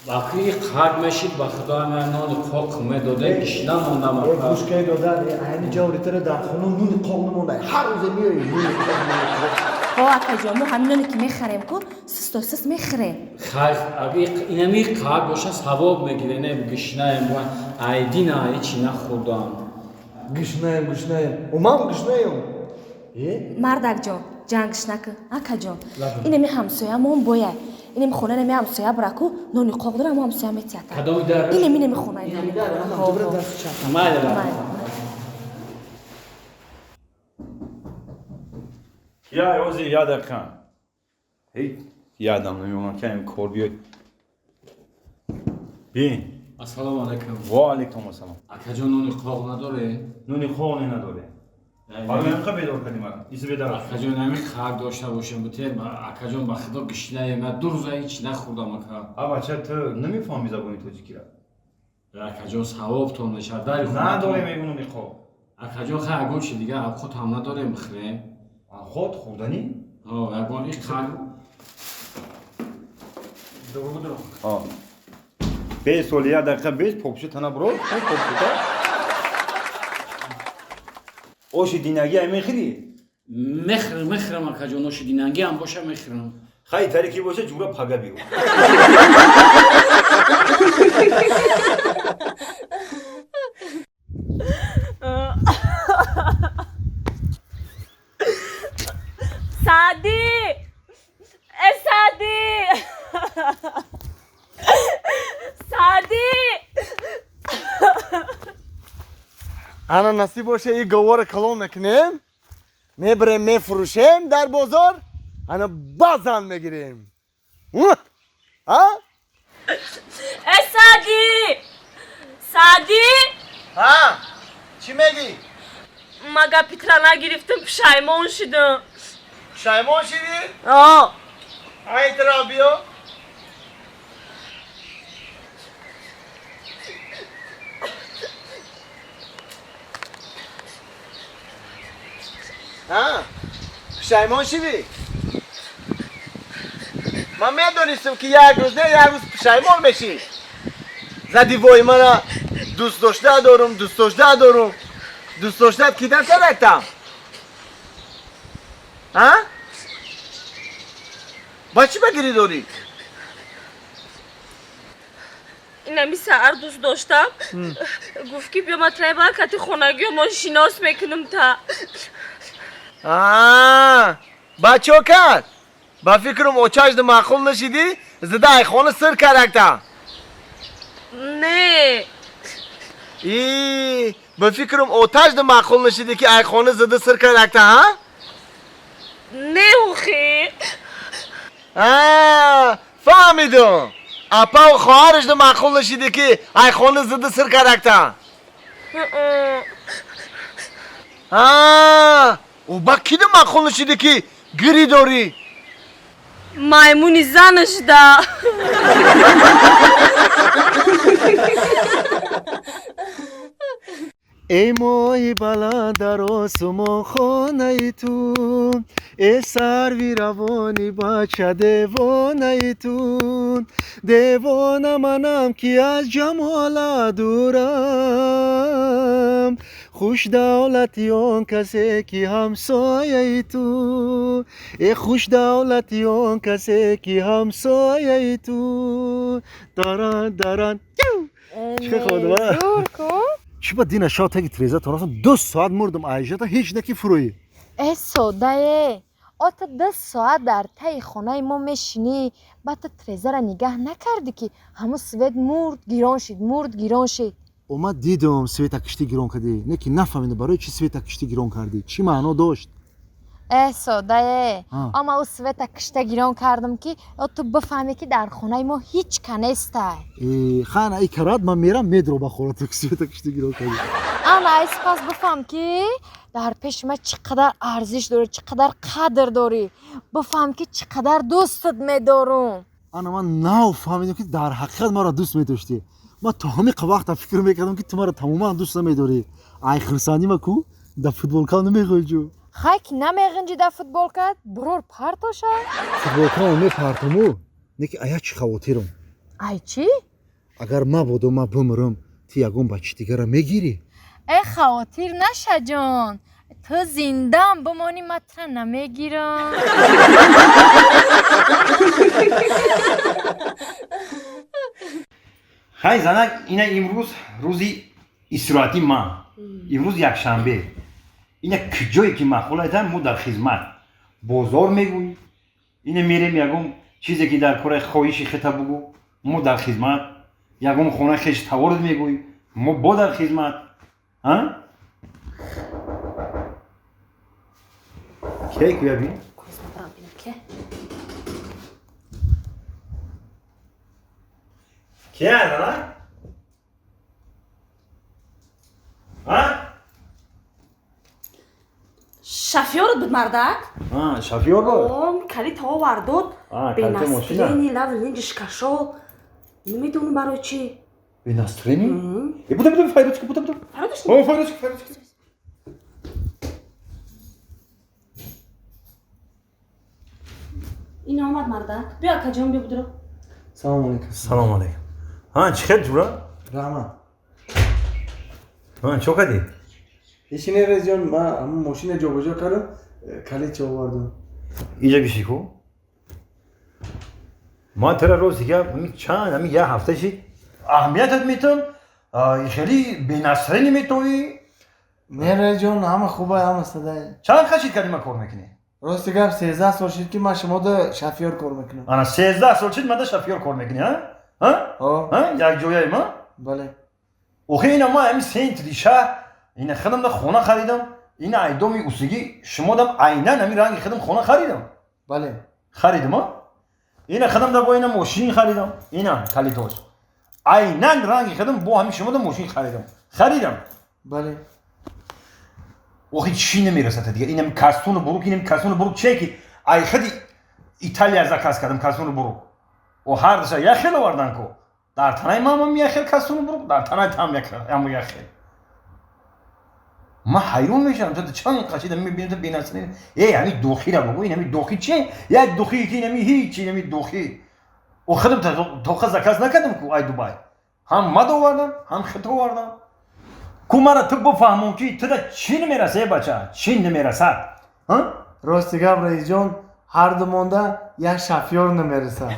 Вақти қад мешид, ба худо ман нони қоқ медода, гишна мондам. Гӯшкаи дода, айни ҷавритара дар хона нуни қоқ намонда. Ҳар рӯзе меои нуни қоқ, нуни қоқ. Ҳо, акаҷон, мо ҳамин ноне ки мехарем ку, сусто сус мехӯрем. Хайр, инами қад боша, савоб мегире, не гишнаем, айдина ҳечи нахӯрдам. Гишнаем, гишнаем. Умам гишнаем. Мардакҷон, ҷангш накун, акаҷон. Инами ҳамсоямон бояд. Инами хона, инами ҳамсоя бураку, нони қоқ дора, мо ҳамсоя метиҳата. Кадоми дар? Инами, инами хона. Майли. Я ози я дақиқа. Ҳей, ядам намемонам ки ҳамин кор биёд. Бин. Ассалому алайкум. Ва алайкум ассалом. Акаҷон, нони қоқ надоре? Нони қоқ не надоре. Барои ҳамин бедор кардӣ мара. Иси бедар. Акаҷон, ҳамин хак дошта бошем бутер, акаҷон, ба худо гишнаем, ман 2 рӯза ҳеч нахӯрдам, ака. А бача, ту намефаҳми забони тоҷикиро? Акаҷон, савобтон мешавад, дари Надорем мегу нони қоқ. Акаҷон, хай ягон чи дига авқот ҳам надорем бихӯрем? Авқот хӯрданӣ? Ҳо, ягон и хак. Бес соли як дақиқа бес попши тана бро, попшита. Оши динагӣ ай мехӯрӣ? Мехӯрам, мехӯрам, акаҷон, оши динагӣ ҳам боша, мехӯрам. Хай, таре ки боша, ҷура пага биё. Саъдӣ, э Саъдӣ, Саъдӣ! Ана, насиб боша, и говора калон мекунем, мебарем, мефурӯшем дар бозор, ана базан мегирем. А? Э Саъдӣ, Саъдӣ! Ҳа, чӣ мегӣ? Ма гапитра нагирифтам, пушаймон шудам. Пушаймон шидӣ? О. Ай тараф биё. Ҳа, пушаймон шидӣ? Ман медонистам, ки як рӯз не, як рӯз пушаймон мешӣ. Зади вой, мара дӯст дошта дорум, дӯст дошта дорум, дӯст доштат кида карактам. Ҳа, ба чӣ ба гирӣ дорӣ? Инами саҳар дӯст доштам гуфт, ки биё, ма трайба кати хонагиё мо шинос мекунам та. Ба чо кард? Ба фикрам, очашда маъқул нашидӣ, зида айхона сир каракта. Не. И ба фикрам, оташда маъқул нашидӣ, ки айхона зида сир каракта, ҳа? Не, охи. Фаҳмидум, апаву хоҳарашда маъқул нашидӣ, ки айхона зида сир каракта. Ӯ ба кида маъқул нашидӣ, ки гирӣ дорӣ? Маймуни занашда. Эй моҳи баланд дар осумон хонаи ту, э сарви равони бача девонаи ту, девона манам, ки аз ҷамола дурам, хушдавлати он касе, ки ҳамсояи ту, э хушдавлати он касе, ки ҳамсояи ту. Даран даран. Чӣ худва? Чӣ ба дина шав таги треза торафтам, 2 соат мурдам, айжата ҳеҷ наки фурӯӣ. Э содае, ота 2 соат дар таи хонаи мо мешинӣ, баъд ту трезара нигаҳ накардӣ, ки ҳамун свет мурд, гирон шид, мурд, гирон шид. Омад, дидум, света кишти гирон кардӣ, не ки нафаҳмидам, барои чӣ света кишти гирон кардӣ, чӣ маъно дошт? Э содае, ама ӯ света кишта гирон кардам, ки ту бифаҳмӣ, ки дар хонаи мо ҳеҷ ка нестай. Хана и карат, ман мерам, медро ба хона, ту света кишти гирон кардӣ. Ана, ай сипас бифаҳм, ки дар пеши ман чӣ қадар арзиш дорӣ, чӣ қадар қадр дорӣ, бифаҳм, ки чӣ қадар дӯстат медорум. Ана, ман нав фаҳмидам, ки дар ҳақиқат маро дӯст медоштӣ. Ман то ҳамин вақта фикр мекардам, ки ту маро тамоман дӯст намедорӣ. Ай хурсандӣ ма ку дар футболкам намехоҳӣ. Хай, ки намеғинҷи дар футболкат, бурор партоша. Футболкамо мепартаму, не ки ая чӣ хавотирам. Ай чӣ? Агар мабодо ман бимирам, ту ягон бачи дигара мегирӣ? Э, хавотир наша, ҷон, ту зиндаам бимонӣ, ман тура намегирам. Хай, занак, ина имрӯз рӯзи истироҳати ман, имрӯз якшанбе. Ина куҷое ки маъқул айтам, мо дар хизмат. Бозор мегӯй, ина мерем, ягон чизе ки дар кораи хоҳиши хита бугӯ, мо дар хизмат. Ягон хона хеш таворид мегӯй, мо бо дар хизмат. Кей куя бин? Кия, занак? Шофёрот буд, мардак. Шофёр буд? Он калит овардод. Бе настроение, лав линҷиш кашол. Намедонам барои чӣ. Бе настроение? Буда, буда, файрочка, буда, буда. Файрочка? Файрочка, файрочка. Ин омад, мардак. Биё, акаҷон, биё, будро. Салому алейкум. Салому алейкум. Чӣ хел, ҷура? Раҳмат. Чо кардӣ? Ишине, резҷон, ман ҳамун мошина ҷобаҷо кардам, калитча овардам. Иҷа биши ку. Ман тара рост дигар чанд ҳамин як ҳафта шид, аҳамиятат метам, хеле бенасрени метовӣ. Не, резҷон, ҳама хуба, ҳама садай. Чанд хашид кардӣ ман кор мекунӣ? Рости гап, 13 сол шид, ки ман шумода шофёр кор мекунам. Ана, 13 сол шид мада шофёр кор мекунӣ, як ҷояи ма? Бале. Охи, ина ман ҳамин центри шаҳр ина худам хона харидам, ина айдоми усугӣ шумодам айнан ҳамин ранги худам хона харидам. Бале. Харидам, ина худам да бо ина мошин харидам, ина калитош айнан ранги худам бо ҳамин шумода мошин харидам. Бале. Охи, чӣ намерасад дига? Инам кастуну бурук, инам кастуну бурук чие, ки ай худи Италия заказ кардам. Кастуну бурук о ҳар душа як хел овардан ку. Дар танаи мамам як хел кастуну бурук, дар танаи таам як хел. Ман ҳайрон мешавам, ту чанд қашида мебинам, ту бенасрин. Э, ҳами духира бугӯ, ин ҳами духи чи? Як духи ки инами ҳичи, инами духи о худам тоқа заказ накардам ку, ай Дубай ҳам мад овардам, ҳам хит овардам ку. Мара ту бифаҳмон, ки туда чӣ намераса, э бача, чӣ намерасад? Рости гап, раисҷон, ҳар ду монда як шофёр намерасад.